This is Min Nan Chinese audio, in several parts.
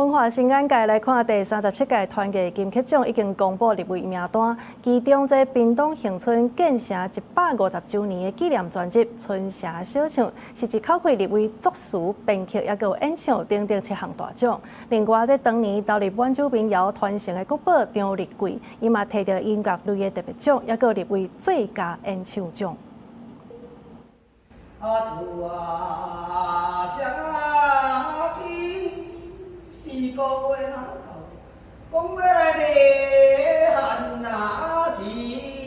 文化新眼界來看，第37屆團藝金曲獎已經公布入圍名單，其中這屏東恆春建成150週年的紀念專輯《春城小唱》，是一口氣入圍作詞、編曲，抑閣有演唱等等七項大獎。另外，這當年投入滿洲民謠傳承的國寶張日貴，伊嘛提著音樂類的特別獎，抑閣入圍最佳演唱獎。阿祖啊，四個月若到，講欲來禮漢仔。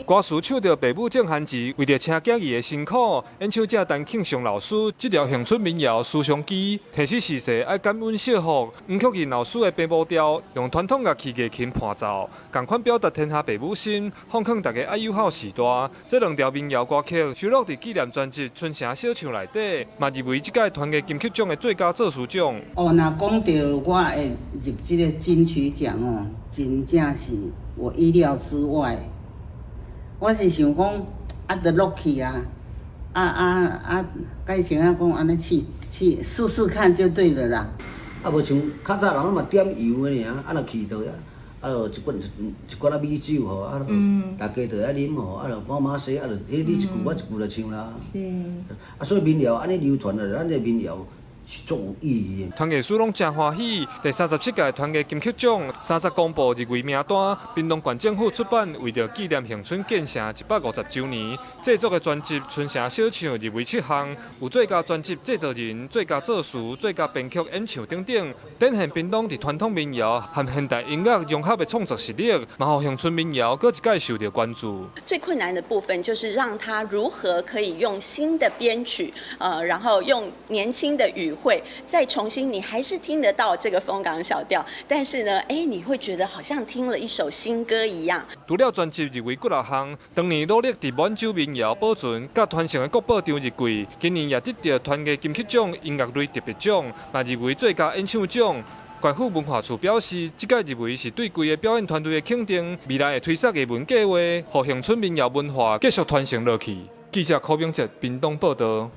歌詞唱著爸母種番薯，為著請囝兒的辛苦，演唱者陳慶松老師，這條恆春民謠《思想機》，提示時勢愛感恩惜福。黃曲仁老師的平步調，用傳統樂器月琴伴奏，仝款表達天下爸母心，奉勸大家愛友好序大。這兩條民謠歌曲收錄佇紀念專輯《春城小唱》內底，嘛入圍這屆團藝金曲獎的最佳作詞獎。哦，若講著我會入這个金曲獎哦，真正是我意料之外。我是想講，啊，著落去啊，啊啊啊，改成啊講按呢試試試試看就對了啦。啊，無像較早人攏嘛點油的爾，啊若去到遐，啊就一罐一罐仔米酒吼，啊，大家就愛啉吼，啊就慢慢說，啊就彼你一句我一句就唱啦。啊，所以民謠按呢流傳來，咱這民謠是足有意義的。團藝師攏誠歡喜，第37屆團藝金曲獎三十公布入圍名單，屏東縣政府出版，為著紀念恆春建成150週年製作的專輯《春城小唱》入圍七項，有最佳專輯製作人、最佳作詞、最佳編曲、演唱等等，展現屏東佇傳統民謠和現代音樂融合的創作實力，嘛予恆春民謠閣一擺受著關注。最困難的部分就是讓他如何可以用新的編曲，然後用年輕的語彙再重新，你還是聽得到這個楓港小調，但是呢，哎，你會覺得好像聽了一首新歌一樣。除了專輯入圍幾若項，當年努力佇滿洲民謠保存佮傳承的國寶張日貴，今年也得著團藝金曲獎音樂類特別獎，嘛入圍最佳演唱獎。縣府文化處表示，這屆入圍是對規个表演團隊的肯定，未來會推捒藝文計畫，予恆春民謠文化繼續傳承落去。記者柯明哲屏東報導。